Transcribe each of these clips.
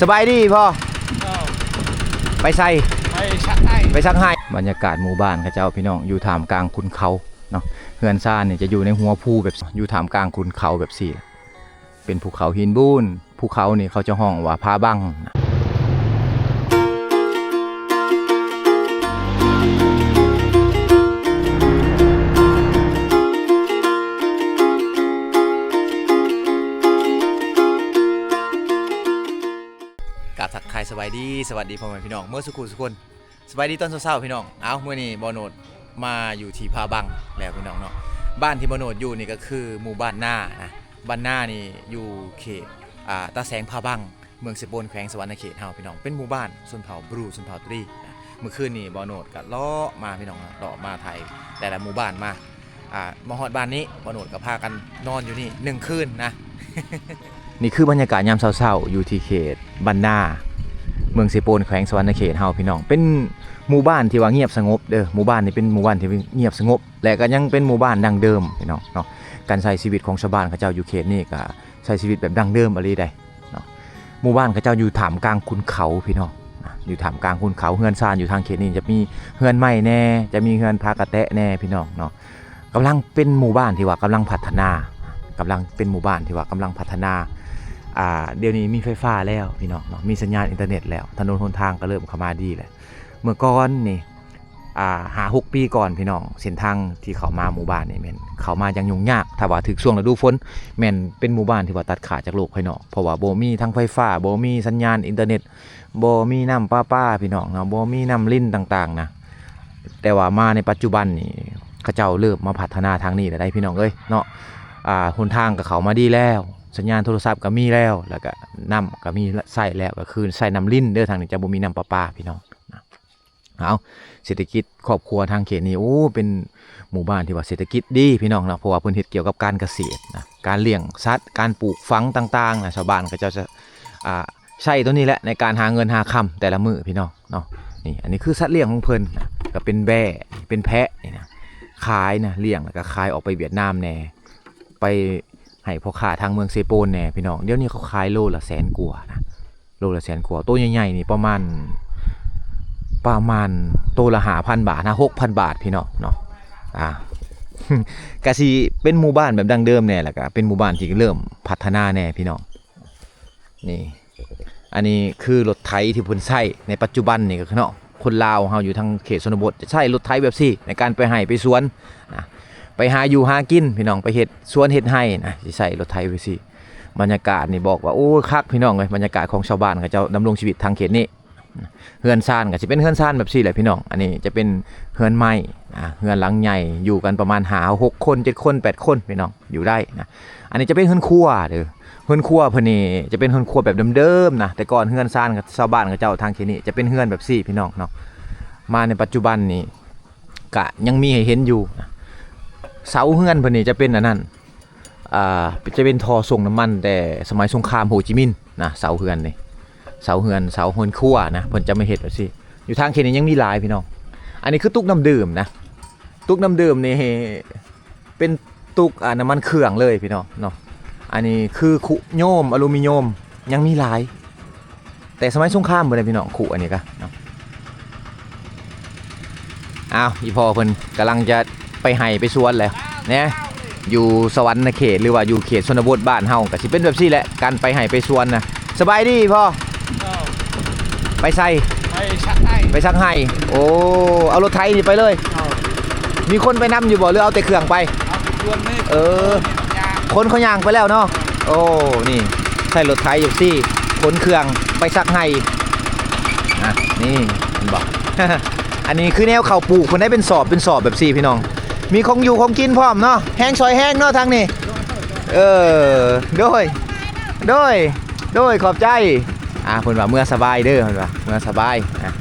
ສະບາຍດີພໍ່. ເຈົ້າ. ໄປໃສ? ໄປສັກໄຮ່. ໄປສັກໄຮ່. ບັນຍາກາດໝູ່ບ້ານເຂົາເຈົ້າ ພີ່ນ້ອງ, ຢູ່ທ່າມກາງຂຸນເຂົາເນາະ. ເຮືອນຊານນີ້ຈະຢູ່ໃນຫົວພູແບບ ຢູ່ທ່າມກາງຂຸນເຂົາແບບຊີ້. ເປັນພູເຂົາຫີນບູນ. ພູເຂົານີ້ເຂົາຈະຮ້ອງວ່າຜາບັງ. ກາບທັກທາຍສະບາຍດີ ສະຫວັດດີພໍ່ແມ່ພີ່ນ້ອງເໝິດສູ່ຄູ່ສູ່ຄົນ. ສະບາຍດີຕອນເຊົ້າໆ ພີ່ນ້ອງ. ເອົ້າ ມື້ນີ້ບ່າວໂນດມາຢູ່ທີ່ຜາບັງແລ້ວ ພີ່ນ້ອງເນາະ. ບ້ານທີ່ບ່າວໂນດຢູ່ນີ້ກໍຄືໝູ່ບ້ານນານະ. ບ້ານນານີ້ຢູ່ເຂດ ອ່າ ຕາແສງຜາບັງ ເມືອງເຊໂປນ ແຂວງສະຫວັນນະເຂດເຮົາ ພີ່ນ້ອງ. ເປັນໝູ່ບ້ານຊົນເຜົ່າບຣູ ຊົນເຜົ່າຕະລີນະ. ມື້ຄືນນີ້ບ່າວໂນດກໍເລາະມາ ພີ່ນ້ອງເນາະ, ເລາະມາໄຖ່ແຕ່ລະໝູ່ບ້ານມາ. ອ່າ ມາຮອດບ້ານນີ້ ບ່າວໂນດກໍພາກັນນອນຢູ່ນີ້ໜຶ່ງຄືນນະ. ນີ້ຄືບັນຍາກາດຍາມເຊົ້າໆ ຢູ່ທີ່ເຂດບ້ານນາ ເມືອງເຊໂປນ ແຂວງສະຫວັນນະເຂດເຮົາ ພີ່ນ້ອງ. ເປັນໝູ່ບ້ານທີ່ວ່າງຽບສະຫງົບເດີ້. ໝູ່ບ້ານນີ້ເປັນໝູ່ບ້ານທີ່ງຽບສະຫງົບ ແລະກໍຍັງເປັນໝູ່ບ້ານດັ້ງເດີມ ພີ່ນ້ອງເນາະ. ການໃຊ້ຊີວິດຂອງຊາວບ້ານເຂົາເຈົ້າຢູ່ເຂດນີ້ກໍໃຊ້ຊີວິດແບບດັ້ງເດີມອີ່ຫຼີໃດ. ເນາະ. ໝູ່ບ້ານເຂົາເຈົ້າຢູ່ທ່າມກາງຂຸນເຂົາ ພີ່ນ້ອງນະ, ຢູ່ທ່າມກາງຂຸນເຂົາ. ເຮືອນຊານຢູ່ທາງເຂດນີ້ຈະມີເຮືອນໄມ້ແດ່ ຈະມີເຮືອນຜາກະແຕະແດ່ ພີ່ນ້ອງເນາະ. ກຳລັງເປັນໝູ່ບ້ານທີ່ວ່າກຳລັງພັດທະນາ, ກຳລັງເປັນໝູ່ບ້ານທີ່ວ່າກຳລັງພັດທະນາ. ອ່າ ດຽວນີ້ມີໄຟຟ້າແລ້ວ ພີ່ນ້ອງເນາະ, ມີສັນຍານອິນເຕີເນັດແລ້ວ, ຖະໜົນຫົນທາງກໍເລີ່ມເຂົ້າມາດີແລ້ວ. ເມື່ອກ່ອນນີ້ ອ່າ ຫ້າຫົກປີກ່ອນ ພີ່ນ້ອງ, ເສັ້ນທາງທີ່ເຂົ້າມາໝູ່ບ້ານນີ້ແມ່ນເຂົ້າມາຢ່າງຫຍຸ້ງຍາກ. ຖ້າວ່າຖືກຊ່ວງລະດູຝົນ ແມ່ນເປັນໝູ່ບ້ານທີ່ວ່າຕັດຂາດຈາກໂລກພາຍນອກ, ເພາະວ່າບໍ່ມີທັງໄຟຟ້າ, ບໍ່ມີສັນຍານອິນເຕີເນັດ, ບໍ່ມີນ້ຳປະປາ ພີ່ນ້ອງເນາະ, ບໍ່ມີນ້ຳລິນຕ່າງໆນະ. ແຕ່ວ່າມາໃນປັດຈຸບັນນີ້ ເຂົາເຈົ້າເລີ່ມມາພັດທະນາທາງນີ້ແລ້ວໃດ໋ ພີ່ນ້ອງເອີຍເນາະ. ອ່າ ຫົນທາງກໍເຂົ້າມາດີແລ້ວ, ສັນຍານໂທລະສັບກໍມີແລ້ວ, ແລ້ວກໍນ້ຳກໍມີໃຊ້ແລ້ວ, ກໍຄືໃຊ້ນ້ຳລິນເດີ້. ທາງນີ້ຈະບໍ່ມີນ້ຳປະປາ ພີ່ນ້ອງນະ. ເອົາ ເສດຖະກິດຄອບຄົວທາງເຂດນີ້ ໂອ້ ເປັນໝູ່ບ້ານທີ່ວ່າເສດຖະກິດດີ ພີ່ນ້ອງເນາະ, ເພາະວ່າເພິ່ນເຮັດກ່ຽວກັບການກະເສດນະ, ການລ້ຽງສັດ, ການປູກຝັງຕ່າງໆນະ. ຊາວບ້ານເຂົາເຈົ້າຈະ ອ່າ ໃຊ້ໂຕນີ້ແຫຼະໃນການຫາເງິນຫາຄຳແຕ່ລະມື້ ພີ່ນ້ອງເນາະ. ນີ້ ອັນນີ້ຄືສັດລ້ຽງຂອງເພິ່ນນະ, ກໍເປັນແບ້ ເປັນແພະນີ້ນະ, ຂາຍນະ, ລ້ຽງແລ້ວກໍຂາຍອອກໄປຫວຽດນາມແດ່ ໄປໃຫ້ພໍ່ຄ້າທາງເມືອງເຊໂປນແດ່ ພີ່ນ້ອງ. ດຽວນີ້ເຂົາຂາຍໂລລະແສນກວ່ານະ, ໂລລະແສນກວ່າ. ໂຕໃຫຍ່ໆນີ້ປະມານ ປະມານໂຕລະຫ້າພັນບາດນະ, ຫົກພັນບາດ ພີ່ນ້ອງເນາະ. ອ່າ ກະຊິເປັນໝູ່ບ້ານແບບດັ້ງເດີມແດ່ ແລ້ວກະເປັນໝູ່ບ້ານທີ່ເລີ່ມພັດທະນາແດ່ ພີ່ນ້ອງ. ນີ້ ອັນນີ້ຄືລົດໄຖທີ່ເພິ່ນໃຊ້ໃນປັດຈຸບັນນີ້ ກໍຄືເນາະ, ຄົນລາວເຮົາຢູ່ທາງເຂດຊົນນະບົດຈະໃຊ້ລົດໄຖແບບຊີ້ໃນການໄປໄຮ່ໄປສວນນະ, ໄປຫາຢູ່ຫາກິນ ພີ່ນ້ອງ, ໄປເຮັດສວນເຮັດໄຮ່ນະ, ຊິໃຊ້ລົດໄຖແບບຊີ້. ບັນຍາກາດນີ້ບອກວ່າ ໂອ້ຍ ຄັກ ພີ່ນ້ອງເອີຍ, ບັນຍາກາດຂອງຊາວບ້ານເຂົາເຈົ້າດຳລົງຊີວິດທາງເຂດນີ້. ເຮືອນຊານກໍຊິເປັນເຮືອນຊານແບບຊີ້ແຫຼະ ພີ່ນ້ອງ. ອັນນີ້ຈະເປັນເຮືອນໄມ້ ອ່າ ເຮືອນຫຼັງໃຫຍ່ ຢູ່ກັນປະມານຫ້າ ຫົກຄົນ ເຈັດຄົນ ແປດຄົນ ພີ່ນ້ອງ ຢູ່ໄດ້ນະ. ອັນນີ້ຈະເປັນເຮືອນຄົວເດີ້, ເຮືອນຄົວເພິ່ນນີ້ຈະເປັນເຮືອນຄົວແບບເດີມໆນະ, ແຕ່ກ່ອນເຮືອນຊານຊາວບ້ານເຂົາເຈົ້າທາງເຂດນີ້ຈະເປັນເຮືອນແບບຊີ້ ພີ່ນ້ອງເນາະ. ມາໃນປັດຈຸບັນນີ້ກະຍັງມີໃຫ້ເຫັນຢູ່ນະ. ເສົາເຮືອນເພິ່ນນີ້ຈະເປັນອັນນັ້ນ ອ່າ ຈະເປັນທໍ່ສົ່ງນ້ຳມັນແຕ່ສະໄໝສົງຄາມໂຮຈິມິນນະ, ເສົາເຮືອນນີ້ ເສົາເຮືອນ ເສົາເຮືອນຄົວນະ, ເພິ່ນຈະມາເຮັດແບບຊີ້. ຢູ່ທາງເຂດນີ້ຍັງມີຫຼາຍ ພີ່ນ້ອງ. ອັນນີ້ຄືຕຸກນ້ຳດື່ມນະ, ຕຸກນ້ຳດື່ມນີ້ເປັນຕຸກ ອ່າ ນ້ຳມັນເຄື່ອງເລີຍ ພີ່ນ້ອງເນາະ. ອັນນີ້ຄືຄຸໂຍມອະລູມິໂຍມ ຍັງມີຫຼາຍ. ແຕ່ສະໄໝສົງຄາມພຸ້ນແຫຼະ ພີ່ນ້ອງ, ຄຸອັນນີ້ກະເນາະ. ອ້າວ ອີ່ພໍ່ເພິ່ນກຳລັງຈະໄປໄຮ່ໄປສວນແຫຼະແນະ, ຢູ່ສະຫວັນນະເຂດ ຫຼືວ່າຢູ່ເຂດຊົນນະບົດບ້ານເຮົາ ກະຊິເປັນແບບຊີ້ແຫຼະ ການໄປໄຮ່ໄປສວນນະ. ສະບາຍດີພໍ່. ເຈົ້າ. ໄປໃສ? ໄປສັກໄຮ່. ໄປສັກໄຮ່. ໂອ້ ເອົາລົດໄຖນີ້ໄປເລີຍ. ເຈົ້າ. ມີຄົນໄປນຳຢູ່ບໍ່ ຫຼືເອົາແຕ່ເຄື່ອງໄປ? ເອົາແຕ່ເຄື່ອງນີ້. ເອີ ຄົນເຂົາຍ່າງໄປແລ້ວເນາະ. ໂອ້ ນີ້ ໃຊ້ລົດໄຖຈັ່ງຊີ້ ຂົນເຄື່ອງໄປສັກໄຮ່. ອ່ະ ນີ້ ເຫັນບໍ່? ອັນນີ້ຄືແນວເຂົາປູກເພິ່ນໄດ້ເປັນສອບເປັນສອບແບບຊີ້ ພີ່ນ້ອງ. ມີຂອງຢູ່ຂອງກິນພ້ອມເນາະ, ແຮງຊ່ອຍແຮງເນາະທາງນີ້. ເອີ ໂດຍ ໂດຍ ໂດຍ ຂອບໃຈ. ອ່າ ເພິ່ນວ່າເມືອສະບາຍເດີ ເພິ່ນວ່າເມືອສະບາຍ. ອ່າ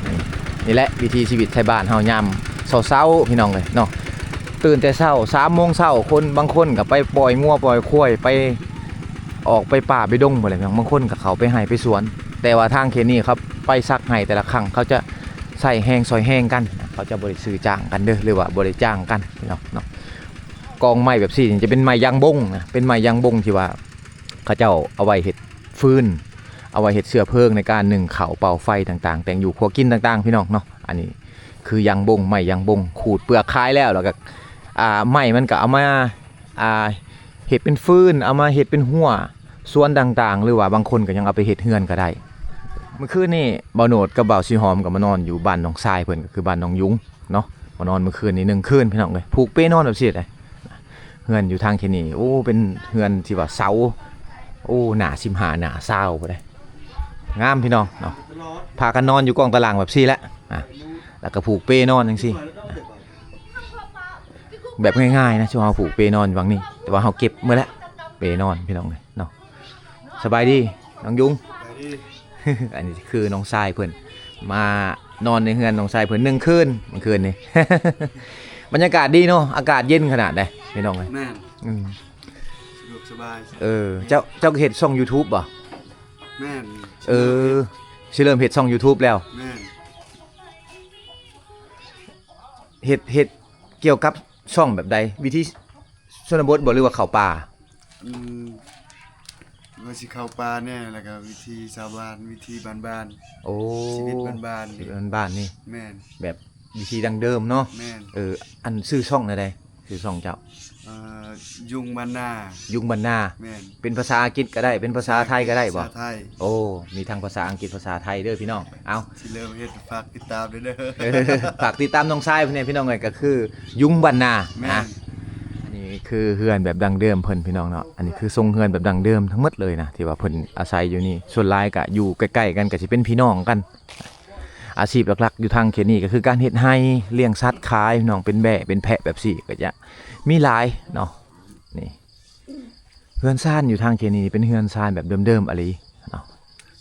ນີ້ ນີ້ແຫຼະວິຖີຊີວິດໄທບ້ານເຮົາຍາມເຊົ້າໆ ພີ່ນ້ອງເອີຍເນາະ. ຕື່ນແຕ່ເຊົ້າ ສາມໂມງເຊົ້າ ຄົນ ບາງຄົນກໍໄປປ່ອຍງົວປ່ອຍຄວາຍ ໄປ ອອກໄປປ່າໄປດົງພຸ້ນແຫຼະ ບາງຄົນກໍເຂົ້າໄປໄຮ່ໄປສວນ. ແຕ່ວ່າທາງເຂດນີ້ເຂົາໄປສັກໄຮ່ແຕ່ລະຄັ້ງ ເຂົາຈະໃຊ້ແຮງຊ່ອຍແຮງກັນ, ເຂົາຈະບໍ່ໄດ້ຊື້ຈ້າງກັນເດີ ຫຼືວ່າບໍ່ໄດ້ຈ້າງກັນເນາະ. ກອງໄມ້ແບບຊີ້ນີ້ຈະເປັນໄມ້ຢາງບົງນະ, ເປັນໄມ້ຢາງບົງທີ່ວ່າເຂົາເຈົ້າເອົາໄວ້ເຮັດ ຟືນ ເອົາໄວ້ເຮັດເຊື້ອເພີງໃນການໜຶ້ງເຂົ້າ ເປົ່າໄຟຕ່າງໆ ແຕ່ງຢູ່ຄົວກິນຕ່າງໆ ພີ່ນ້ອງເນາະ. ອັນນີ້ຄືຢາງບົງ ໄມ້ຢາງບົງ ຂູດເປືອກຂາຍແລ້ວ ແລ້ວກໍ ອ່າ ໄມ້ມັນກໍເອົາມາ ອ່າ ເຮັດເປັນຟືນ ເອົາມາເຮັດເປັນຮົ້ວສວນຕ່າງໆ ຫຼືວ່າບາງຄົນກໍຍັງເອົາໄປເຮັດເຮືອນກໍໄດ້. ມື້ຄືນນີ້ບ່າວໂນດກັບບ່າວສີຫອມກໍມານອນຢູ່ບ້ານນ້ອງຊາຍເພິ່ນ ກໍຄືບ້ານນ້ອງຍຸງເນາະ. ມານອນມື້ຄືນນີ້ໜຶ່ງຄືນ ພີ່ນ້ອງເອີຍ ຜູກເປນອນແບບຊີ້ແຫຼະ. ເຮືອນຢູ່ທາງເຂດນີ້ ໂອ້ ເປັນເຮືອນທີ່ວ່າເສົາ ໂອ້ ໜ້າສິບຫ້າ ໜ້າຊາວພຸ້ນເດ້. ງາມ ພີ່ນ້ອງເນາະ ພາກັນນອນຢູ່ກອງຕາລາງແບບຊີ້ແຫຼະ ອ່າ ແລ້ວກໍຜູກເປນອນຈັ່ງຊີ້ ແບບງ່າຍໆ ນະ ທີ່ເຮົາຜູກເປນອນຫວ່າງນີ້ ແຕ່ວ່າເຮົາເກັບໝົດແລ້ວ ເປນອນ ພີ່ນ້ອງເອີຍເນາະ. ສະບາຍດີ ນ້ອງຍຸງ. ສະບາຍດີ. ອັນນີ້ຄືນ້ອງຊາຍເພິ່ນ ມານອນໃນເຮືອນນ້ອງຊາຍເພິ່ນໜຶ່ງຄືນ ມື້ຄືນນີ້. ບັນຍາກາດດີເນາະ ອາກາດເຢັນຂະໜາດໃດ ພີ່ນ້ອງເອີຍ. ແມ່ນ. ອືມ ສະດວກສະບາຍ. ເອີ ເຈົ້າ ເຈົ້າກໍເຮັດຊ່ອງຢູທູບບໍ່? ແມ່ນ. ເອີ ຊິເລີ່ມເຮັດຊ່ອງຢູທູບແລ້ວ. ແມ່ນ. ເຮັດ ເຮັດກ່ຽວກັບຊ່ອງແບບໃດ? ວິຖີ ຊົນນະບົດບໍ່ ຫຼືວ່າເຂົ້າປ່າ? ອືມ ວ່າຊິເຂົ້າປ່າແດ່ ແລ້ວກໍວິຖີຊາວບ້ານ ວິຖີບ້ານໆ. ໂອ້ ຊີວິດບ້ານໆ ຊີວິດບ້ານໆນີ້. ແມ່ນ. ແບບວິຖີດັ້ງເດີມເນາະ. ແມ່ນ. ເອີ ອັນ ຊື່ຊ່ອງແນວໃດ? ຊື່ຊ່ອງເຈົ້າ? ເອີ ຍຸງບ້ານນາ. ຍຸງບ້ານນາ. ແມ່ນ. ເປັນພາສາອັງກິດກໍໄດ້ ເປັນພາສາໄທກໍໄດ້ບໍ່? ພາສາໄທ. ໂອ້ ມີທັງພາສາອັງກິດ ພາສາໄທເດີພີ່ນ້ອງ. ເອົາ ຊິເລີ່ມເຮັດ ຝາກຕິດຕາມເດີ. ເອີ ຝາກຕິດຕາມນ້ອງຊາຍເພິ່ນແດ່ພີ່ນ້ອງເອີຍ ກໍຄືຍຸງບ້ານນາ. ແມ່ນ. ອັນນີ້ຄືເຮືອນແບບດັ້ງເດີມເພິ່ນ ພີ່ນ້ອງເນາະ. ອັນນີ້ຄືຊົງເຮືອນແບບດັ້ງເດີມທັງໝົດເລີຍນະ ທີ່ວ່າເພິ່ນອາໄສຢູ່ນີ້. ສ່ວນຫຼາຍກໍຢູ່ໃກ້ໆກັນ ກໍຊິເປັນພີ່ນ້ອງກັນ. ອາຊີບຫຼັກໆຢູ່ທາງເຂດນີ້ກໍຄືການເຮັດໄຮ່ ລ້ຽງສັດຂາຍ ພີ່ນ້ອງ ເປັນແບ້ເປັນແພະແບບຊີ້ ກໍຈະມີຫຼາຍເນາະ. ນີ້ ເຮືອນຊານຢູ່ທາງເຂດນີ້ເປັນເຮືອນຊານແບບເດີມໆ ອະຫຼີເນາະ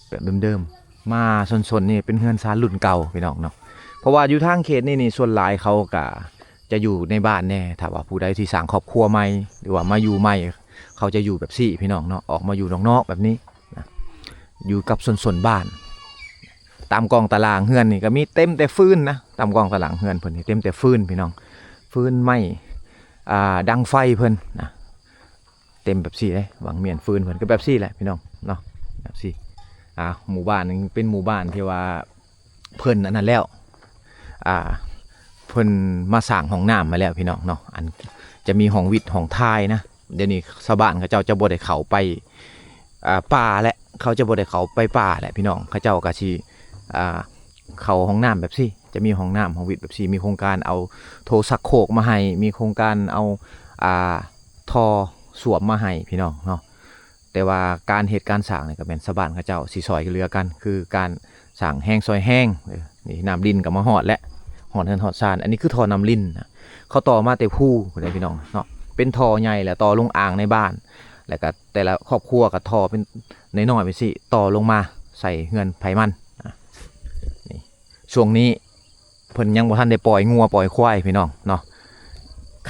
ແບບເດີມໆ. ມາຊົນໆນີ້ເປັນເຮືອນຊານລຸ້ນເກົ່າ ພີ່ນ້ອງເນາະ. ເພາະວ່າຢູ່ທາງເຂດນີ້ນີ້ ສ່ວນຫຼາຍເຂົາກະຈະຢູ່ໃນບ້ານແດ່. ຖ້າວ່າຜູ້ໃດທີ່ສ້າງຄອບຄົວໃໝ່ ຫຼືວ່າມາຢູ່ໃໝ່ ເຂົາຈະຢູ່ແບບຊີ້ ພີ່ນ້ອງເນາະ ອອກມາຢູ່ນອກໆແບບນີ້ນະ ຢູ່ກັບຊົນໆບ້ານ. ຕາມກອງຕາລາງເຮືອນນີ້ກໍມີເຕັມແຕ່ຟືນນະ ຕາມກອງຕາລາງເຮືອນເພິ່ນນີ້ເຕັມແຕ່ຟືນ ພີ່ນ້ອງ ຟືນໄມ້ ອ່າ ດັງໄຟເພິ່ນນະ ເຕັມແບບຊີ້ເດ້. ຫວ່າງມ້ຽນຟືນເພິ່ນກໍແບບຊີ້ແຫຼະ ພີ່ນ້ອງເນາະ ແບບຊີ້. ອ່າ ໝູ່ບ້ານນີ້ເປັນໝູ່ບ້ານທີ່ວ່າເພິ່ນອັນນັ້ນແລ້ວ ອ່າ ເພິ່ນມາສ້າງຫ້ອງນ້ຳມາແລ້ວ ພີ່ນ້ອງເນາະ. ອັນ ຈະມີຫ້ອງວິດຫ້ອງຖ່າຍນະ. ດຽວນີ້ຊາວບ້ານເຂົາເຈົ້າຈະບໍ່ໄດ້ເຂົ້າໄປ ອ່າ ປ່າແຫຼະ ເຂົາຈະບໍ່ໄດ້ເຂົ້າໄປປ່າແຫຼະ ພີ່ນ້ອງ. ເຂົາເຈົ້າກໍຊິ ອ່າ ເຂົ້າຫ້ອງນ້ຳແບບຊີ້ ຈະມີຫ້ອງນ້ຳຫ້ອງວິດແບບຊີ້. ມີໂຄງການເອົາໂຖຊັກໂຄກມາໃຫ້ ມີໂຄງການເອົາ ອ່າ ທໍ່ສ້ວມມາໃຫ້ ພີ່ນ້ອງເນາະ. ແຕ່ວ່າການເຮັດການສ້າງນີ້ກໍແມ່ນຊາວບ້ານເຂົາເຈົ້າຊິຊ່ອຍເຫຼືອກັນ ຄືການສ້າງແຮງຊ່ອຍແຮງ. ເອີ ນີ້ນ້ຳລິນກໍມາຮອດແລ້ວ ຮອດເຮືອນຮອດຊານ. ອັນນີ້ຄືທໍ່ນ້ຳລິນນະ ເຂົາຕໍ່ມາແຕ່ພູພຸ້ນເດ້ ພີ່ນ້ອງເນາະ. ເປັນທໍ່ໃຫຍ່ແລ້ວຕໍ່ລົງອ່າງໃນບ້ານ ແລ້ວກໍແຕ່ລະຄອບຄົວກໍທໍ່ເປັນນ້ອຍໆໄປຊີ້ ຕໍ່ລົງມາໃສ່ເຮືອນໃຜມັນ. ອ່າ ນີ້ ຊ່ວງນີ້ເພິ່ນຍັງບໍ່ທັນໄດ້ປ່ອຍງົວປ່ອຍຄວາຍ ພີ່ນ້ອງເນາະ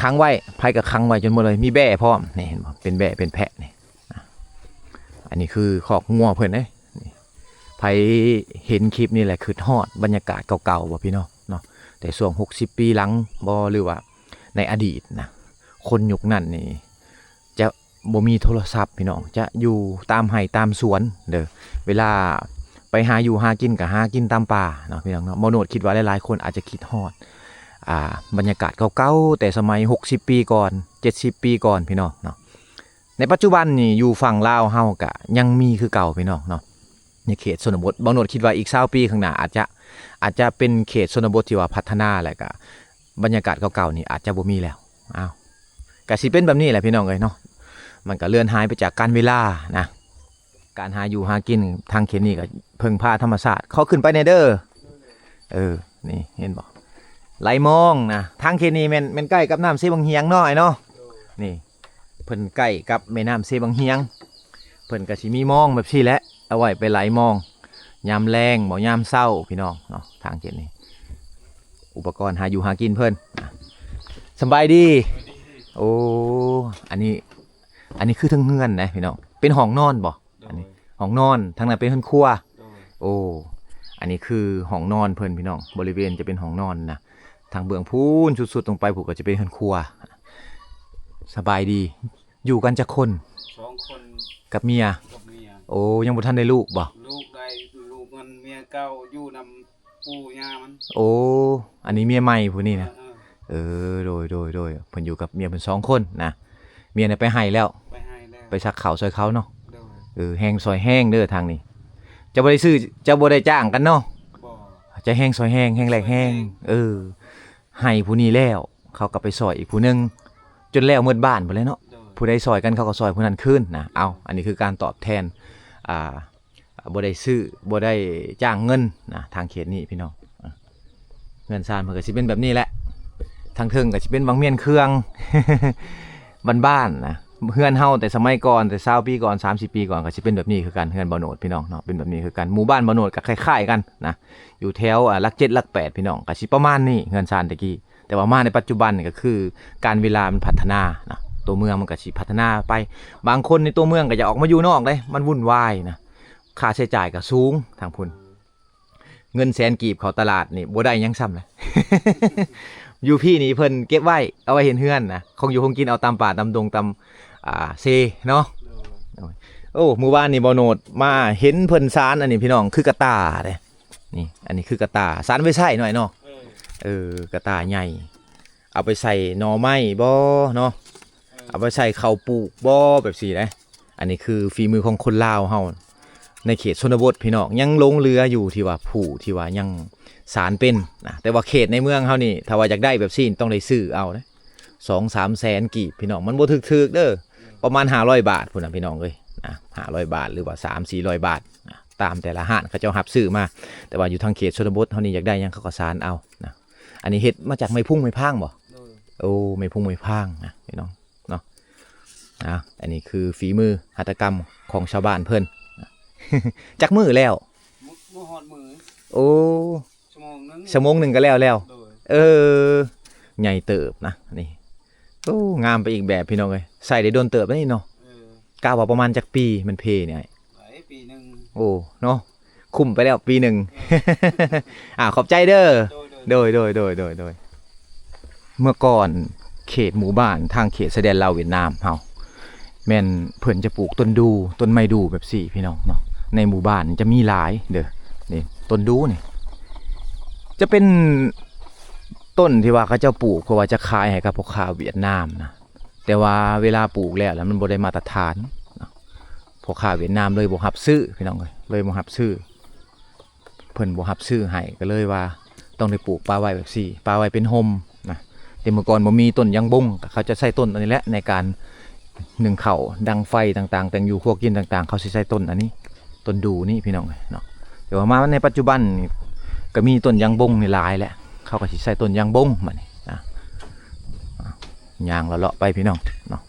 ຂັງໄວ້ ໃຜກໍຂັງໄວ້ຈົນໝົດເລີຍ. ມີແບ້ພ້ອມ ນີ້ເຫັນບໍ່ ເປັນແບ້ເປັນແພະນີ້. ອ່າ ອັນນີ້ຄືຄອກງົວເພິ່ນເດ້. ນີ້ ໃຜເຫັນຄລິບນີ້ແຫຼະຄຶດຮອດບັນຍາກາດເກົ່າໆບໍ່ ພີ່ນ້ອງເນາະ? ແຕ່ຊ່ວງຫົກສິບປີຫຼັງບໍ່ ຫຼືວ່າໃນອະດີດນະ ຄົນຍຸກນັ້ນນີ້ຈະບໍ່ມີໂທລະສັບ ພີ່ນ້ອງ ຈະຢູ່ຕາມໄຮ່ຕາມສວນເດີ. ເວລາໄປຫາຢູ່ຫາກິນກໍຫາກິນຕາມປ່າເນາະ ພີ່ນ້ອງເນາະ. ບໍ່ໂນດຄິດວ່າຫຼາຍໆຄົນອາດຈະຄິດຮອດ ອ່າ ບັນຍາກາດເກົ່າໆ ແຕ່ສະໄໝຫົກສິບປີກ່ອນ ເຈັດສິບປີກ່ອນ ພີ່ນ້ອງເນາະ. ໃນປັດຈຸບັນນີ້ຢູ່ຝັ່ງລາວເຮົາກະຍັງມີຄືເກົ່າ ພີ່ນ້ອງເນາະ ໃນເຂດຊົນນະບົດ. ບ່າວໂນດຄິດວ່າອີກຊາວປີຂ້າງໜ້າອາດຈະ ອາດຈະເປັນເຂດຊົນນະບົດທີ່ວ່າພັດທະນາ ແລ້ວກະບັນຍາກາດເກົ່າໆນີ້ອາດຈະບໍ່ມີແລ້ວ. ອ້າວ ກະຊິເປັນແບບນີ້ແຫຼະ ພີ່ນ້ອງເອີຍເນາະ. ມັນກະເລືອນຫາຍໄປຈາກການເວລານະ. ການຫາຢູ່ຫາກິນທາງເຂດນີ້ກໍເພິ່ງພາທຳມະຊາດ. ຂໍຂຶ້ນໄປແດ່ເດີ. ເອີ ນີ້ເຫັນບໍ່ ໄຫຼມອງນະ. ທາງເຂດນີ້ແມ່ນ ແມ່ນໃກ້ກັບນ້ຳເຊບັ້ງຫຽງເນາະ ອ້າຍເນາະ. ນີ້ ເພິ່ນໃກ້ກັບແມ່ນ້ຳເຊບັ້ງຫຽງ ເພິ່ນກໍຊິມີມອງແບບຊີ້ແຫຼະ ເອົາໄວ້ໄປໄຫຼມອງຍາມແລງບໍ່ ຍາມເຊົ້າ ພີ່ນ້ອງເນາະ. ທາງເຂດນີ້ ອຸປະກອນຫາຢູ່ຫາກິນເພິ່ນ. ສະບາຍດີ. ໂອ້ ອັນນີ້ ອັນນີ້ຄືເທິງເຮືອນນະ ພີ່ນ້ອງ ເປັນຫ້ອງນອນບໍ່? ໂດຍ ອັນນີ້ຫ້ອງນອນ ທາງນັ້ນເປັນເຮືອນຄົວ. ໂດຍ ໂອ້ ອັນນີ້ຄືຫ້ອງນອນເພິ່ນ ພີ່ນ້ອງ ບໍລິເວນຈະເປັນຫ້ອງນອນນະ. ທາງເບື້ອງພຸ້ນສຸດໆລົງໄປພຸ້ນກໍຈະເປັນເຮືອນຄົວ. ສະບາຍດີ. ຢູ່ກັນຈັກຄົນ? ສອງຄົນ ກັບເມຍ ກັບເມຍ. ໂອ້ ຍັງບໍ່ທັນໄດ້ລູກບໍ່? ລູກໄດ້ ລູກມັນເມຍເກົ່າຢູ່ນຳ ປູ່ຍ່າມັນ. ໂອ້ ອັນນີ້ເມຍໃໝ່ຜູ້ນີ້ນະ? ເອີ ເອີ ເອີ ໂດຍ ໂດຍ ໂດຍ ເພິ່ນຢູ່ກັບເມຍເພິ່ນສອງຄົນນະ. ເມຍນະໄປໄຮ່ແລ້ວ ໄປໄຮ່ແລ້ວ ໄປສັກເຂົ້າຊ່ອຍເຂົາເນາະ. ໂດຍ ເອີ ແຮງຊ່ອຍແຮງເດີທາງນີ້. ເຈົ້າບໍ່ໄດ້ຊື້ ເຈົ້າບໍ່ໄດ້ຈ້າງກັນເນາະ? ບໍ່ ເຈົ້າແຮງຊ່ອຍແຮງ ແຮງແລກແຮງ. ເອີ ໄຮ່ຜູ້ນີ້ແລ້ວ ເຂົາກໍໄປຊ່ອຍອີກຜູ້ໜຶ່ງ ຈົນແລ້ວໝົດບ້ານພຸ້ນແຫຼະເນາະ. ໂດຍ ຜູ້ໃດຊ່ອຍກັນ ເຂົາກໍຊ່ອຍຜູ້ນັ້ນຄືນນະ. ເອົາ ອັນນີ້ຄືການຕອບແທນ ອ່າ ບໍ່ໄດ້ຊື້ ບໍ່ໄດ້ຈ້າງເງິນນະ ທາງເຂດນີ້ພີ່ນ້ອງ. ເຮືອນຊານເພິ່ນກໍຊິເປັນແບບນີ້ແຫຼະ ທາງເທິງກໍຊິເປັນວັງວຽນເຄື່ອງ ບ້ານໆນະ. ເຮືອນເຮົາແຕ່ສະໄໝກ່ອນ ແຕ່ຊາວປີກ່ອນ ສາມສິບປີກ່ອນ ກໍຊິເປັນແບບນີ້ຄືກັນ ເຮືອນບ່າວໂນດພີ່ນ້ອງເນາະ ເປັນແບບນີ້ຄືກັນ. ໝູ່ບ້ານບ່າວໂນດກໍຄ້າຍໆກັນນະ ຢູ່ແຖວ ອ່າ ຫຼັກເຈັດ ຫຼັກແປດ ພີ່ນ້ອງ ກໍຊິປະມານນີ້ ເຮືອນຊານແຕ່ກີ້. ແຕ່ວ່າມາໃນປັດຈຸບັນນີ້ກໍຄືການເວລາມັນພັດທະນານະ ຕົວເມືອງມັນກໍຊິພັດທະນາໄປ. ບາງຄົນໃນຕົວເມືອງກໍຢາກອອກມາຢູ່ນອກເດ້ ມັນວຸ່ນວາຍນະ ຄ່າໃຊ້ຈ່າຍກໍສູງທາງພຸ້ນ. ເງິນແສນກີບເຂົ້າຕະຫຼາດນີ້ບໍ່ໄດ້ຫຍັງຊ້ຳນະ ຢູ່ພີ້ນີ້ເພິ່ນເກັບໄວ້ ເອົາໄວ້ເຮັດເຮືອນນະ ຂອງຢູ່ຂອງກິນເອົາຕາມປ່າຕາມດົງຕາມ ອ່າ ເຊເນາະ. ໂອ້ ມື້ວານນີ້ບ່າວໂນດມາເຫັນເພິ່ນສານອັນນີ້ພີ່ນ້ອງ ຄືກະຕ່າເດ້. ນີ້ ອັນນີ້ຄືກະຕ່າ ສານໄວ້ໃຊ້ໜ້ອຍເນາະ. ເອີ ເອີ ກະຕ່າໃຫຍ່ ເອົາໄປໃສ່ໜໍ່ໄມ້ບໍ່ເນາະ ເອີ ເອົາໄປໃສ່ເຂົ້າປູກບໍ່ ແບບຊີ້ເດ້. ອັນນີ້ຄືຝີມືຂອງຄົນລາວເຮົາ ໃນເຂດຊົນນະບົດພີ່ນ້ອງ ຍັງຫຼົງເຫຼືອຢູ່ທີ່ວ່າຜູ້ທີ່ວ່າຍັງສານເປັນນະ. ແຕ່ວ່າເຂດໃນເມືອງເຮົານີ້ ຖ້າວ່າຢາກໄດ້ແບບຊີ້ ຕ້ອງໄດ້ຊື້ເອົາເດ້ ສອງສາມແສນກີບພີ່ນ້ອງ ມັນບໍ່ຖືກໆເດີ ປະມານຫ້າຮ້ອຍບາດພຸ້ນນະພີ່ນ້ອງເອີຍນະ ຫ້າຮ້ອຍບາດ ຫຼືວ່າສາມສີ່ຮ້ອຍບາດນະ ຕາມແຕ່ລະຮ້ານເຂົາເຈົ້າຮັບຊື້ມາ. ແຕ່ວ່າຢູ່ທາງເຂດຊົນນະບົດເຮົານີ້ ຢາກໄດ້ຫຍັງເຂົາກໍສານເອົານະ. ອັນນີ້ເຮັດມາຈາກໄມ້ພຸງໄມ້ພາງບໍ່? ໂດຍ ໂອ້ ໄມ້ພຸງໄມ້ພາງນະພີ່ນ້ອງເນາະ. ອ່າ ອັນນີ້ຄືຝີມືຫັດຖະກຳຂອງຊາວບ້ານເພິ່ນ. ຈັກມື້ແລ້ວ? ບໍ່ ບໍ່ຮອດມື້. ໂອ້ ຊົ່ວໂມງໜຶ່ງ ຊົ່ວໂມງໜຶ່ງກໍແລ້ວແລ້ວ. ໂດຍ ເອີ ໃຫຍ່ເຕີບນະນີ້. ໂອ້ ງາມໄປອີກແບບພີ່ນ້ອງເອີຍ ໃຊ້ໄດ້ດົນເຕີບແລ້ວນີ້ເນາະ. ເອີ ກະວ່າປະມານຈັກປີມັນເພນີ້ອ້າຍ? ຫຼາຍປີໜຶ່ງ. ໂອ້ ເນາະ ຄຸ້ມໄປແລ້ວປີໜຶ່ງ. ເອີ ອ່າ ຂອບໃຈເດີ. ໂດຍ ໂດຍ ໂດຍ ໂດຍ ໂດຍ ໂດຍ. ເມື່ອກ່ອນເຂດໝູ່ບ້ານທາງເຂດຊາຍແດນລາວຫວຽດນາມເຮົາ ແມ່ນເພິ່ນຈະປູກຕົ້ນດູ່ ຕົ້ນໄມ້ດູ່ແບບຊີ້ພີ່ນ້ອງເນາະ. ໃນໝູ່ບ້ານຈະມີຫຼາຍເດີ ນີ້ຕົ້ນດູ່ນີ້ ຈະເປັນຕົ້ນທີ່ວ່າເຂົາເຈົ້າປູກເພື່ອວ່າຈະຂາຍໃຫ້ກັບພໍ່ຄ້າຫວຽດນາມນະ. ແຕ່ວ່າເວລາປູກແລ້ວ ແລ້ວມັນບໍ່ໄດ້ມາດຕະຖານເນາະ ພໍ່ຄ້າຫວຽດນາມເລີຍບໍ່ຮັບຊື້ພີ່ນ້ອງເອີຍ ເລີຍບໍ່ຮັບຊື້. ເພິ່ນບໍ່ຮັບຊື້ໃຫ້ ກໍເລີຍວ່າຕ້ອງໄດ້ປູກປະໄວ້ແບບຊີ້ ປະໄວ້ເປັນຮົ່ມນະ. ແຕ່ເມື່ອກ່ອນບໍ່ມີຕົ້ນຢາງບົງ ເຂົາຈະໃຊ້ຕົ້ນອັນນີ້ແຫຼະໃນການໜຶ້ງເຂົ້າ ດັງໄຟຕ່າງໆ ແຕ່ງຢູ່ຄົວກິນຕ່າງໆ ເຂົາຊິໃຊ້ຕົ້ນອັນນີ້ ຕົ້ນດູ່ນີ້ພີ່ນ້ອງເອີຍເນາະ. ແຕ່ວ່າມາໃນປັດຈຸບັນນີ້ ກໍມີຕົ້ນຢາງບົງນີ້ຫຼາຍແຫຼະ ເຂົາກໍຊິໃຊ້ຕົ້ນຢາງບົງບັດນີ້ນະ. ຍ່າງເລາະໆໄປພີ່ນ້ອງເນາະ.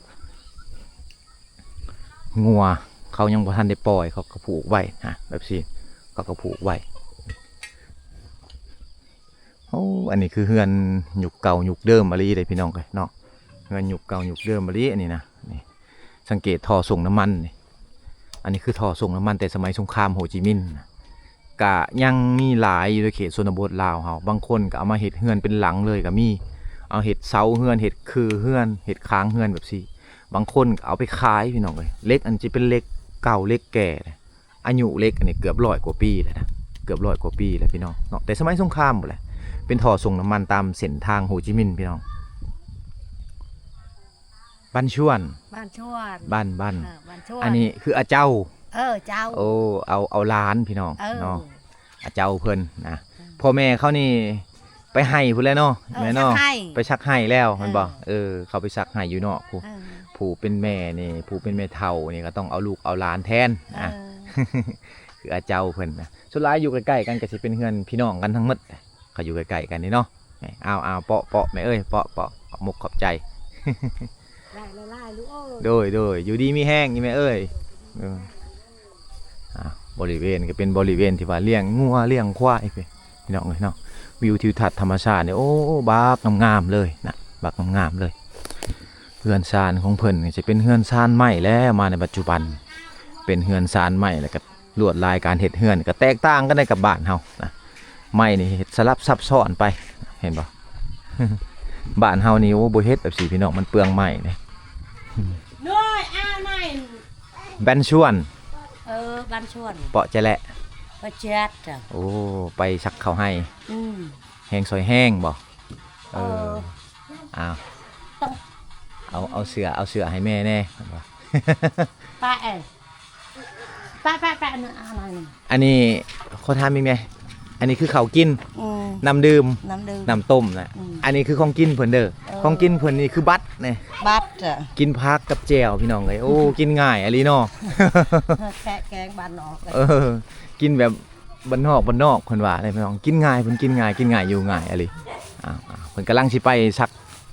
ງົວເຂົາຍັງບໍ່ທັນໄດ້ປ່ອຍ ເຂົາກໍຜູກໄວ້ນະ ແບບຊີ້ ເຂົາກໍຜູກໄວ້. ໂອ້ ອັນນີ້ຄືເຮືອນຍຸກເກົ່າຍຸກເດີມອີ່ຫຼີເດ້ພີ່ນ້ອງເອີຍເນາະ ເຮືອນຍຸກເກົ່າຍຸກເດີມອີ່ຫຼີອັນນີ້ນະ. ນີ້ ສັງເກດທໍ່ສົ່ງນ້ຳມັນນີ້ ອັນນີ້ຄືທໍ່ສົ່ງນ້ຳມັນແຕ່ສະໄໝສົງຄາມໂຮຈິມິນນະ. ກະຍັງມີຫຼາຍຢູ່ໃນເຂດຊົນນະບົດລາວເຮົາ ບາງຄົນກໍເອົາມາເຮັດເຮືອນເປັນຫຼັງເລີຍກໍມີ ເອົາເຮັດເສົາເຮືອນ ເຮັດຄືເຮືອນ ເຮັດຄາງເຮືອນແບບຊີ້. ບາງຄົນກໍເອົາໄປຂາຍພີ່ນ້ອງເອີຍ. ເຫຼັກອັນນີ້ເປັນເຫຼັກເກົ່າເຫຼັກແກ່ ອາຍຸເຫຼັກອັນນີ້ເກືອບຮ້ອຍກວ່າປີແລ້ວນະ ເກືອບຮ້ອຍກວ່າປີແລ້ວພີ່ນ້ອງເນາະ ແຕ່ສະໄໝສົງຄາມພຸ້ນແຫຼະ. ເປັນທໍ່ສົ່ງນ້ຳມັນຕາມເສັ້ນທາງໂຮຈິມິນພີ່ນ້ອງ. ບ້ານຊວນ ບ້ານຊວນ ບ້ານ ບ້ານ ເອີ ບ້ານຊວນ. ອັນນີ້ຄືອາເຈົ້າ ເອີ ເຈົ້າ. ໂອ້ ເອົາ ເອົາຫຼານພີ່ນ້ອງ ເອີ ເນາະ ອາເຈົ້າເພິ່ນນະ. ເອີ ພໍ່ແມ່ເຂົານີ້ໄປໄຮ່ພຸ້ນແຫຼະເນາະ ເອີ ແມ່ເນາະ ໄປສັກໄຮ່ແລ້ວແມ່ນບໍ່? ເອີ ເອີ ເຂົາໄປສັກໄຮ່ຢູ່ນອກພຸ້ນ. ເອີ ຜູ້ເປັນແມ່ນີ້ ຜູ້ເປັນແມ່ເຖົ້ານີ້ກໍຕ້ອງເອົາລູກເອົາຫຼານແທນນະ. ເອີ ຄືອາເຈົ້າເພິ່ນນະ. ສ່ວນຫຼາຍຢູ່ໃກ້ໆກັນກໍຊິເປັນເຮືອນພີ່ນ້ອງກັນທັງໝົດ ເຂົາຢູ່ໃກ້ໆກັນນີ້ເນາະ. ເອົາ ເອົາ ເປາະ ເປາະ ແມ່ເອີຍ ເປາະ ເປາະ ຂອບມຸກຂອບໃຈ. ໄດ້ຫຼາຍໆລູກເອີຍ. ໂດຍ ໂດຍ ຢູ່ດີມີແຮງນີ້ແມ່ເອີຍ. ເອີ ອ່າ ບໍລິເວນກໍເປັນບໍລິເວນທີ່ວ່າລ້ຽງງົວລ້ຽງຄວາຍ ພີ່ນ້ອງເອີຍເນາະ. ວິວທິວທັດທຳມະຊາດນີ້ ໂອ້ ບັກງາມໆເລີຍນະ ບັກງາມໆເລີຍ. ເຮືອນຊານຂອງເພິ່ນນີ້ຈະເປັນເຮືອນຊານໄມ້ແລ້ວ ມາໃນປັດຈຸບັນ ເປັນເຮືອນຊານໄມ້ ແລ້ວກໍລວດລາຍການເຮັດເຮືອນກໍແຕກຕ່າງກັນໄດ້ກັບບ້ານເຮົານະ. ໄມ້ນີ້ເຮັດສະຫຼັບຊັບຊ້ອນໄປ ເຫັນບໍ່? ບ້ານເຮົານີ້ ໂອ້ ບໍ່ເຮັດແບບຊີ້ພີ່ນ້ອງ ມັນເປືອງໄມ້ເດ້. ໂດຍ ອາໄມ້ ແບນຊວນ ເອີ ບ້ານສວນ ເປາະຈະແລະ ປະຈັດ ໂອ້ ໄປສັກເຂົ້າໄຮ່ ອືມ ແຮງຊ່ອຍແຮງບໍ? ເອີ ເອີ ອ້າວ ເອົາ ເອົາເສື້ອ ເອົາເສື້ອໃຫ້ແມ່ແດ່ ປະເອີ ປະ ປະ ປະ ອັນນັ້ນ ອັນນີ້ ຂໍຖາມອີກແດ່ ອັນນີ້ຄືເຂົ້າກິນ ອືມ ນ້ຳດື່ມ ນ້ຳດື່ມ ນ້ຳຕົ້ມນະ ອືມ ອັນນີ້ຄືຂອງກິນເພິ່ນເດີ ເອີ ຂອງກິນເພິ່ນນີ້ຄືບັດນີ້ ບັດ ກິນຜັກກັບແຈ່ວ ພີ່ນ້ອງເອີຍ ໂອ້ ກິນງ່າຍອີ່ຫຼີເນາະ ແກະແກງບ້ານນອກ ເອີ ກິນແບບບ້ານນອກ ບ້ານນອກ ເພິ່ນວ່າເດ້ ພີ່ນ້ອງ ກິນງ່າຍ ເພິ່ນກິນງ່າຍ ກິນງ່າຍ ຢູ່ງ່າຍອີ່ຫຼີ ອ້າວ ເພິ່ນກຳລັງຊິໄປສັກ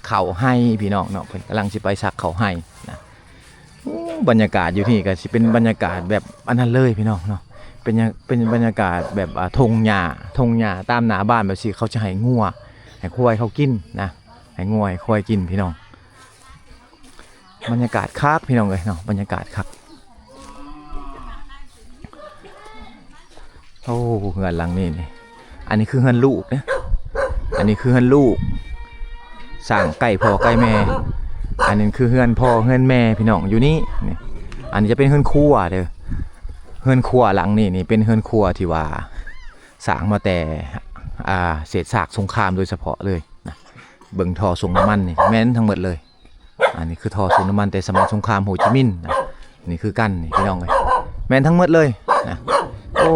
ເຂົ້າໄຮ່ ພີ່ນ້ອງເນາະ ເພິ່ນກຳລັງຊິໄປສັກເຂົ້າໄຮ່ນະ. ໂອ້ ບັນຍາກາດຢູ່ທີ່ນີ້ກໍຊິເປັນບັນຍາກາດແບບອັນນັ້ນເລີຍພີ່ນ້ອງເນາະ ເປັນ ເປັນບັນຍາກາດແບບ ອ່າ ທົ່ງຫຍ້າ ທົ່ງຫຍ້າຕາມໜ້າບ້ານແບບຊີ້ ເຂົາຈະໃຫ້ງົວໃຫ້ຄວາຍເຂົາກິນນະ ໃຫ້ງົວໃຫ້ຄວາຍກິນພີ່ນ້ອງ ບັນຍາກາດຄັກພີ່ນ້ອງເອີຍເນາະ ບັນຍາກາດຄັກ. ໂອ້ ເຮືອນຫຼັງນີ້ນີ້ ອັນນີ້ຄືເຮືອນລູກເດ້ ອັນນີ້ຄືເຮືອນລູກ ສ້າງໃກ້ພໍ່ໃກ້ແມ່ ອັນນີ້ຄືເຮືອນພໍ່ເຮືອນແມ່ພີ່ນ້ອງ ຢູ່ນີ້ນີ້ ອັນນີ້ຈະເປັນເຮືອນຄົວເດີ ເຮືອນຄົວຫຼັງນີ້ນີ້ເປັນເຮືອນຄົວທີ່ວ່າສ້າງມາແຕ່ ອ່າ ເສດຊາກສົງຄາມໂດຍສະເພາະເລີຍນະ ເບິ່ງທໍ່ສົ່ງນ້ຳມັນນີ້ແມ່ນທັງໝົດເລີຍ. ອັນນີ້ຄືທໍ່ສົ່ງນ້ຳມັນແຕ່ສະໄໝສົງຄາມໂຮຈິມິນນະ ນີ້ຄືກັນນີ້ພີ່ນ້ອງເອີຍ ແມ່ນທັງໝົດເລີຍນະ ໂອ້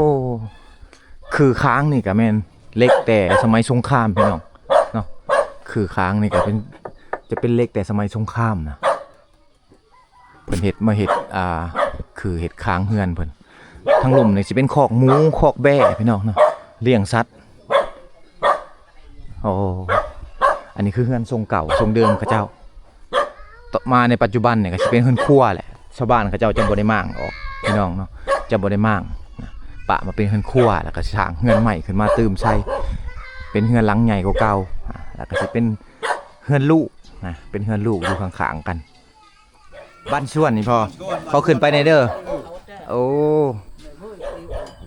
ຄືຄາງນີ້ກະແມ່ນເຫຼັກແຕ່ສະໄໝສົງຄາມພີ່ນ້ອງເນາະ ຄືຄາງນີ້ກະເປັນ ຈະເປັນເຫຼັກແຕ່ສະໄໝສົງຄາມນະ ເພິ່ນເຮັດ ມາເຮັດ ອ່າ ຄືເຮັດຄາງເຮືອນເພິ່ນ ທາງລຸ່ມນີ້ຊິເປັນຄອກໝູ ຄອກແບ້ພີ່ນ້ອງເນາະ ລ້ຽງສັດ ໂອ້ ອັນນີ້ຄືເຮືອນຊົງເກົ່າຊົງເດີມເຂົາເຈົ້າ ຕໍ່ມາໃນປັດຈຸບັນນີ້ກໍຊິເປັນເຮືອນຄົວແຫຼະ ຊາວບ້ານເຂົາເຈົ້າຈະບໍ່ໄດ້ມ້າງອອກພີ່ນ້ອງເນາະ ຈະບໍ່ໄດ້ມ້າງນະ ປະມາເປັນເຮືອນຄົວ ແລ້ວກໍສ້າງເຮືອນໃໝ່ຂຶ້ນມາຕື່ມໃສ່ ເປັນເຮືອນຫຼັງໃຫຍ່ກວ່າເກົ່າ ອາ ແລ້ວກໍຊິເປັນເຮືອນລູກນະ ເປັນເຮືອນລູກຢູ່ຂ້າງໆກັນ. ບ້ານສວນນີ້ພໍ່ ຂໍຂຶ້ນໄປແດ່ເດີ ໂອ້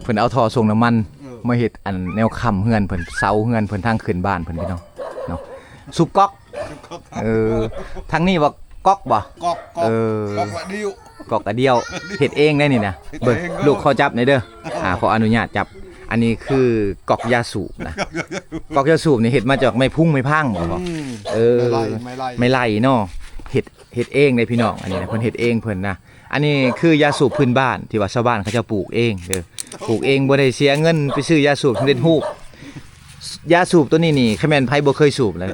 ເພິ່ນເອົາທໍ່ສົ່ງນ້ຳມັນ ເອີ ມາເຮັດອັນແນວຄ້ຳເຮືອນເພິ່ນ ເສົາເຮືອນເພິ່ນ ທາງຂຶ້ນບ້ານເພິ່ນ ພີ່ນ້ອງເນາະ ສຸກກອກ ເອີ ທາງນີ້ວ່າກອກບໍ່ ກອກ ກອກ ເອີ ກອກລະດ່ຽວ ກອກລະດ່ຽວ ເຮັດເອງໄດ໋ນີ້ນະ ເບິ່ງ ເຮັດເອງເນາະ ລູກຂໍຈັບແດ່ເດີ ອ່າ ຂໍອະນຸຍາດຈັບ ອັນນີ້ຄືກອກຢາສູບນະ ກອກຢາສູບນີ້ເຮັດມາຈາກໄມ້ພຸງໄມ້ພາງບໍ່ ອືມ ເອີ ໄມ້ໄລ່ ໄມ້ໄລ່ ໄມ້ໄລ່ເນາະ ເຮັດ ເຮັດເອງເດ້ພີ່ນ້ອງ ອັນນີ້ນະ ເພິ່ນເຮັດເອງເພິ່ນນະ ອັນນີ້ຄືຢາສູບພື້ນບ້ານ ທີ່ວ່າຊາວບ້ານເຂົາເຈົ້າປູກເອງເດີ ປູກເອງ ບໍ່ໄດ້ເສຍເງິນໄປຊື້ຢາສູບສຳເລັດຮູບ ຢາສູບໂຕນີ້ນີ້ ຄັນແມ່ນໃຜບໍ່ເຄີຍສູບແລ້ວ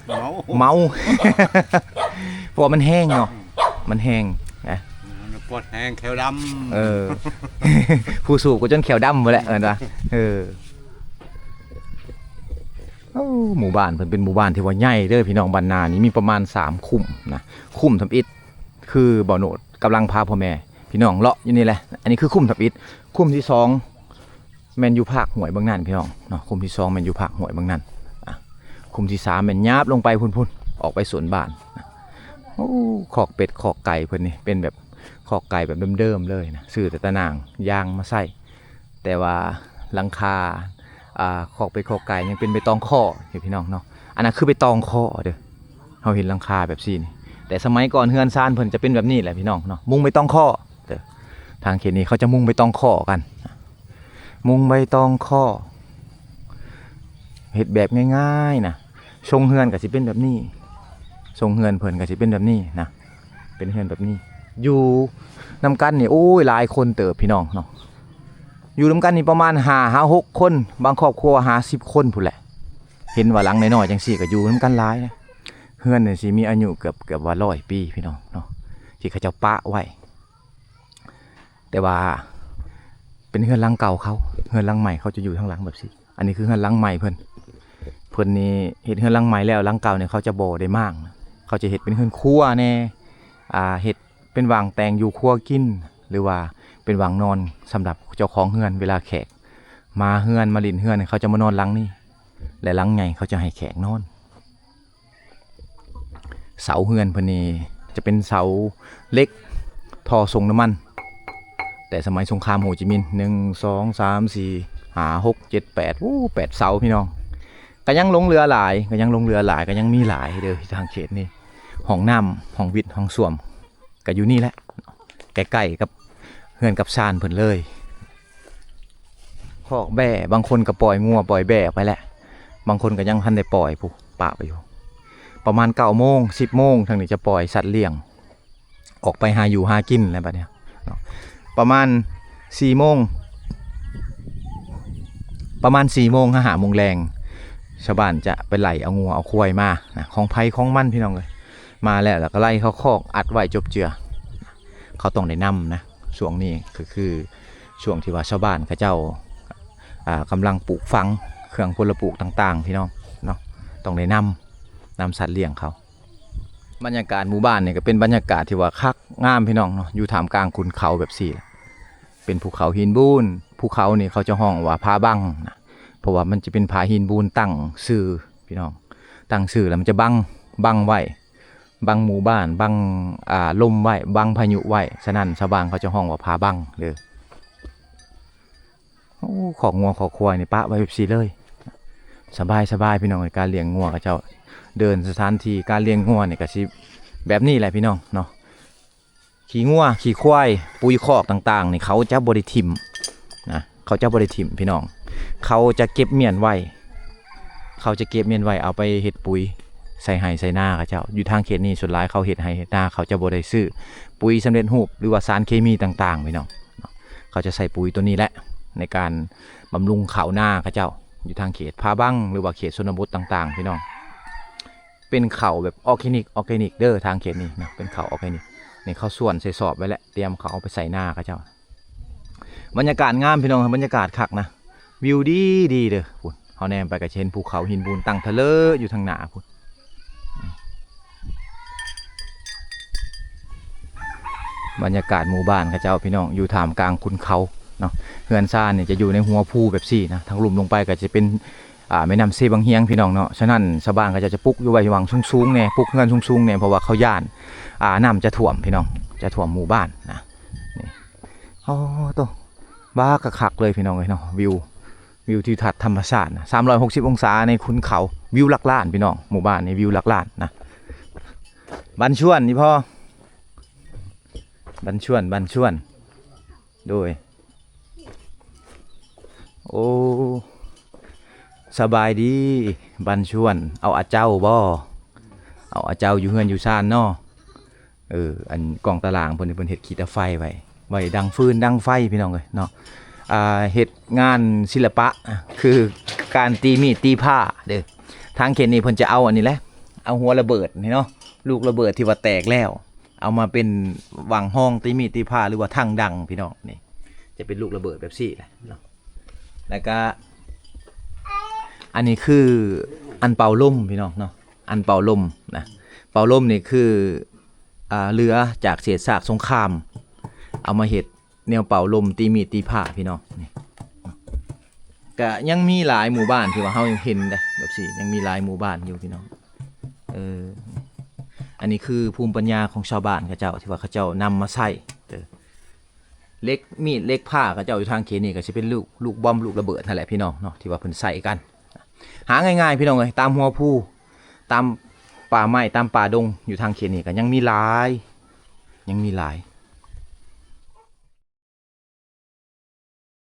ເມົາ ເມົາ ເພາະວ່າມັນແຮງເນາະ ມັນແຮງນະ ມັນປວດແຮງ ແຂ້ວດຳ ເອີ ຜູ້ສູບກໍຈົນແຂ້ວດຳພຸ້ນແຫຼະ ເອີ້ນວ່າ ເອີ ໂອ້ ໝູ່ບ້ານເພິ່ນເປັນໝູ່ບ້ານທີ່ວ່າໃຫຍ່ເດີພີ່ນ້ອງ ບ້ານນານີ້ມີປະມານສາມຄຸ້ມນະ ຄຸ້ມທຳອິດ ຄືບ່າວໂນດກຳລັງພາພໍ່ແມ່ພີ່ນ້ອງເລາະຢູ່ນີ້ແຫຼະ ອັນນີ້ຄືຄຸ້ມທຳອິດ ຄຸ້ມທີສອງແມ່ນຢູ່ພາກຫ້ວຍເບື້ອງນັ້ນພີ່ນ້ອງເນາະ ຄຸ້ມທີສອງແມ່ນຢູ່ພາກຫ້ວຍເບື້ອງນັ້ນ ອາ ຄຸ້ມທີສາມແມ່ນຫຍາບລົງໄປພຸ້ນໆ ອອກໄປສວນບ້ານນະ ໂອ້ ຄອກເປັດຄອກໄກ່ເພິ່ນນີ້ເປັນແບບຄອກໄກ່ແບບເດີມໆເລີຍນະ ຊື້ແຕ່ຕາໜ່າງຢາງມາໃສ່ ແຕ່ວ່າຫຼັງຄາ ອ່າ ຄອກເປັດຄອກໄກ່ຍັງເປັນໃບຕອງຄໍ້ຢູ່ພີ່ນ້ອງເນາະ ອັນນັ້ນຄືໃບຕອງຄໍ້ເດີ ເຮົາເຫັນຫຼັງຄາແບບຊີ້ນີ້ ແຕ່ສະໄໝກ່ອນເຮືອນຊານເພິ່ນຈະເປັນແບບນີ້ແຫຼະພີ່ນ້ອງເນາະ ມຸງໃບຕອງຄໍ້ເດີ ທາງເຂດນີ້ເຂົາຈະມຸງໃບຕອງຄໍ້ກັນ ມຸງໃບຕອງຄໍ້ ເຮັດແບບງ່າຍໆນະ ຊົງເຮືອນກໍຊິເປັນແບບນີ້ ຊົງເຮືອນເພິ່ນກໍຊິເປັນແບບນີ້ນະ ເປັນເຮືອນແບບນີ້ ຢູ່ນຳກັນນີ້ ໂອ້ຍ ຫຼາຍຄົນເຕີບພີ່ນ້ອງເນາະ ຢູ່ນຳກັນນີ້ປະມານຫ້າຫາຫົກຄົນ ບາງຄອບຄົວຫ້າສິບຄົນພຸ້ນແຫຼະ ເຫັນວ່າຫຼັງນ້ອຍໆຈັ່ງຊີ້ກໍຢູ່ນຳກັນຫຼາຍນະ ເຮືອນນີ້ຊິມີອາຍຸເກືອບ ເກືອບວ່າຮ້ອຍປີພີ່ນ້ອງເນາະ ທີ່ເຂົາເຈົ້າປະໄວ້ ແຕ່ວ່າເປັນເຮືອນຫຼັງເກົ່າເຂົາ ເຮືອນຫຼັງໃໝ່ເຂົາຈະຢູ່ທາງຫຼັງແບບຊີ້ ອັນນີ້ຄືເຮືອນຫຼັງໃໝ່ເພິ່ນ ເພິ່ນນີ້ເຮັດເຮືອນຫຼັງໃໝ່ແລ້ວ ຫຼັງເກົ່ານີ້ເຂົາຈະບໍ່ໄດ້ມ້າງ ເຂົາຈະເຮັດເປັນເຮືອນຄົວແດ່ ອ່າ ເຮັດເປັນຫວ່າງແຕ່ງຢູ່ຄົວກິນ ຫຼືວ່າເປັນຫວ່າງນອນສຳລັບເຈົ້າຂອງເຮືອນ ເວລາແຂກມາເຮືອນ ມາຫຼິ້ນເຮືອນ ເຂົາຈະມານອນຫຼັງນີ້ ແລະ ຫຼັງໃຫຍ່ເຂົາຈະໃຫ້ແຂກນອນ. ເສົາເຮືອນເພິ່ນນີ້ຈະເປັນເສົາເຫຼັກ ທໍ່ສົ່ງນ້ຳມັນ ແຕ່ສະໄໝສົງຄາມໂຮຈິມິນ ໜຶ່ງ ສອງ ສາມ ສີ່ ຫ້າ ຫົກ ເຈັດ ແປດ ໂອ້ ແປດເສົາພີ່ນ້ອງ ກະຍັງຫຼົງເຫຼືອຫຼາຍ ກະຍັງຫຼົງເຫຼືອຫຼາຍ ກະຍັງມີຫຼາຍເດີ ທາງເຂດນີ້ ຫ້ອງນ້ຳ ຫ້ອງວິດ ຫ້ອງສ້ວມ ກະຢູ່ນີ້ແຫຼະ ໃກ້ໆກັບ ເຮືອນກັບຊານເພິ່ນເລີຍ. ຄອກແບ້ ບາງຄົນກໍປ່ອຍງົວປ່ອຍແບ້ອອກໄປແລ້ວ, ບາງຄົນກໍຍັງບໍ່ທັນໄດ້ປ່ອຍ ຜູ້ປະໄວ້ຢູ່. ປະມານເກົ້າໂມງ ສິບໂມງ ທາງນີ້ຈະປ່ອຍສັດລ້ຽງອອກໄປຫາຢູ່ຫາກິນແລ້ວບັດນີ້ເນາະ. ປະມານສີ່ໂມງ ປະມານສີ່ໂມງຫາຫ້າໂມງແລງ ຊາວບ້ານຈະໄປໄລ່ເອົາງົວເອົາຄວາຍມານະ ຂອງໃຜຂອງມັນ ພີ່ນ້ອງເອີຍ. ມາແລ້ວ ແລ້ວກໍໄລ່ເຂົ້າຄອກ ອັດໄວ້ຈົບເຈືອ. ເຂົາຕ້ອງໄດ້ນຳນະ ຊ່ວງນີ້ກໍຄືຊ່ວງທີ່ວ່າຊາວບ້ານເຂົາເຈົ້າ ອ່າ ກຳລັງປູກຝັງເຄື່ອງພົນລະປູກຕ່າງໆ ພີ່ນ້ອງເນາະ, ຕ້ອງໄດ້ນຳ ນຳສັດລ້ຽງເຂົາ. ບັນຍາກາດໝູ່ບ້ານນີ້ກໍເປັນບັນຍາກາດທີ່ວ່າຄັກງາມ ພີ່ນ້ອງເນາະ, ຢູ່ທ່າມກາງຂຸນເຂົາແບບຊີ້ແຫຼະ. ເປັນພູເຂົາຫີນບູນ, ພູເຂົານີ້ເຂົາຈະຮ້ອງວ່າຜາບັງນະ ເພາະວ່າມັນຈະເປັນຜາຫີນບູນຕັ້ງຊື່ ພີ່ນ້ອງ, ຕັ້ງຊື່ແລ້ວມັນຈະບັງ ບັງໄວ້ ບັງໝູ່ບ້ານ ບັງ ອ່າ ລົມໄວ້ ບັງພາຍຸໄວ້. ສະນັ້ນຊາວບ້ານເຂົາຈະຮ້ອງວ່າຜາບັງເດີ. ໂອ້ ຄອກງົວຄອກຄວາຍນີ້ປະໄວ້ແບບຊີ້ເລີຍ ສະບາຍໆ ພີ່ນ້ອງເອີຍ. ການລ້ຽງງົວເຂົາເຈົ້າ ເດີນສະຖານທີ່ການລ້ຽງງົວນີ້ກໍຊິແບບນີ້ແຫຼະ ພີ່ນ້ອງເນາະ. ຂີ້ງົວຂີ້ຄວາຍ ປຸ໋ຍຄອກຕ່າງໆນີ້ ເຂົາຈະບໍ່ໄດ້ຖິ້ມນະ, ເຂົາຈະບໍ່ໄດ້ຖິ້ມ ພີ່ນ້ອງ. ເຂົາຈະເກັບມ້ຽນໄວ້ ເຂົາຈະເກັບມ້ຽນໄວ້ ເອົາໄປເຮັດປຸ໋ຍໃສ່ໄຮ່ໃສ່ນາເຂົາເຈົ້າ. ຢູ່ທາງເຂດນີ້ສ່ວນຫຼາຍເຂົາເຮັດໄຮ່ເຮັດນາ ເຂົາຈະບໍ່ໄດ້ຊື້ປຸ໋ຍສຳເລັດຮູບ ຫຼືວ່າສານເຄມີຕ່າງໆ ພີ່ນ້ອງເນາະ. ເຂົາຈະໃຊ້ປຸ໋ຍຕົວນີ້ແຫຼະ ໃນການບຳລຸງເຂົ້ານາເຂົາເຈົ້າ ຢູ່ທາງເຂດຜາບັງ ຫຼືວ່າເຂດຊົນນະບົດຕ່າງໆ ພີ່ນ້ອງ. ເປັນເຂົ້າແບບອໍແກນິກ ອໍແກນິກເດີ ທາງເຂດນີ້ນະ ເປັນເຂົ້າອໍແກນິກ. ນີ້ເຂົາສວນໃສ່ສອບໄວ້ແລ້ວ ຕຽມເຂົ້າເອົາໄປໃສ່ນາເຂົາເຈົ້າ. ບັນຍາກາດງາມ ພີ່ນ້ອງ, ບັນຍາກາດຄັກນະ, ວິວດີໆເດີ. ພຸ້ນ ເຮົາແນມໄປກໍຈະເຫັນພູເຂົາຫີນບູນຕັ້ງທະເລີຢູ່ທາງໜ້າພຸ້ນ. ບັນຍາກາດໝູ່ບ້ານເຂົາເຈົ້າ ພີ່ນ້ອງ, ຢູ່ທ່າມກາງຂຸນເຂົາເນາະ. ເຮືອນຊານນີ້ຈະຢູ່ໃນຫົວພູແບບຊີ້ນະ, ທາງລຸ່ມລົງໄປກໍຈະເປັນ ອ່າ ແມ່ນ້ຳເຊບັງຮຽງ ພີ່ນ້ອງເນາະ. ສະນັ້ນຊາວບ້ານເຂົາເຈົ້າຈະປຸກຢູ່ໄວ້ຫວ່າງສູງໆແດ່, ປຸກເຮືອນສູງໆແດ່ ເພາະວ່າເຂົາຢ້ານ ອ່າ ນ້ຳຈະຖ້ວມ ພີ່ນ້ອງ, ຈະຖ້ວມໝູ່ບ້ານນະ. ນີ້ ໂອ້ໂຕ ບາກຄັກໆເລີຍ ພີ່ນ້ອງເອີຍເນາະ. ວິວ ວິວທິວທັດທຳມະຊາດນະ ສາມຮ້ອຍຫົກສິບອົງສາໃນຂຸນເຂົາ. ວິວຫຼັກລ້ານ ພີ່ນ້ອງ, ໝູ່ບ້ານນີ້ວິວຫຼັກລ້ານນະ. ບັນຊວນ ອີ່ພໍ່ ບັນຊວນ ບັນຊວນ ໂດຍ. ໂອ້ ສະບາຍດີບັນຊວນ, ເອົາອາເຈົ້າບໍ່? ເອົາອາເຈົ້າຢູ່ເຮືອນຢູ່ຊານເນາະ. ເອີ ອັນກອງຕາລາງເພິ່ນນີ້ ເພິ່ນເຮັດຂີ້ຕາໄຟໄວ້ ໄວ້ດັງຟືນດັງໄຟ ພີ່ນ້ອງເອີຍເນາະ. ອ່າ ເຮັດງານສິລະປະ ຄືການຕີມີດຕີພ້າເດີ. ທາງເຂດນີ້ເພິ່ນຈະເອົາອັນນີ້ແຫຼະ ເອົາຫົວລະເບີດນີ້ເນາະ, ລູກລະເບີດທີ່ວ່າແຕກແລ້ວ ເອົາມາເປັນຫວ່າງຮອງຕີມີດຕີພ້າ ຫຼືວ່າຖັງດັງ ພີ່ນ້ອງ. ນີ້ຈະເປັນລູກລະເບີດແບບຊີ້ແຫຼະເນາະ. ແລ້ວກະ ອັນນີ້ຄືອັນເປົ່າລົມ ພີ່ນ້ອງເນາະ, ອັນເປົ່າລົມນະ. ເປົ່າລົມນີ້ຄື ອ່າ ເຫຼືອຈາກເສດຊາກສົງຄາມ ເອົາມາເຮັດແນວເປົ່າລົມຕີມີດຕີພ້າ ພີ່ນ້ອງ. ນີ້ ກະຍັງມີຫຼາຍໝູ່ບ້ານທີ່ວ່າເຮົາຍັງເຫັນເດ້ ແບບຊີ້ ຍັງມີຫຼາຍໝູ່ບ້ານຢູ່ ພີ່ນ້ອງ. ເອີ ອັນນີ້ຄືພູມປັນຍາຂອງຊາວບ້ານເຂົາເຈົ້າ ທີ່ວ່າເຂົາເຈົ້ານຳມາໃຊ້ເດີ. ເຫຼັກມີດເຫຼັກພ້າເຂົາເຈົ້າຢູ່ທາງເຂດນີ້ ກໍຊິເປັນລູກ ລູກບອມ ລູກລະເບີດຫັ້ນແຫຼະ ພີ່ນ້ອງເນາະ, ທີ່ວ່າເພິ່ນໃຊ້ກັນ. ຫາງ່າຍໆ ພີ່ນ້ອງເອີຍ, ຕາມຫົວພູ ຕາມປ່າໄມ້ ຕາມປ່າດົງ ຢູ່ທາງເຂດນີ້ກໍຍັງມີຫຼາຍ ຍັງມີຫຼາຍ.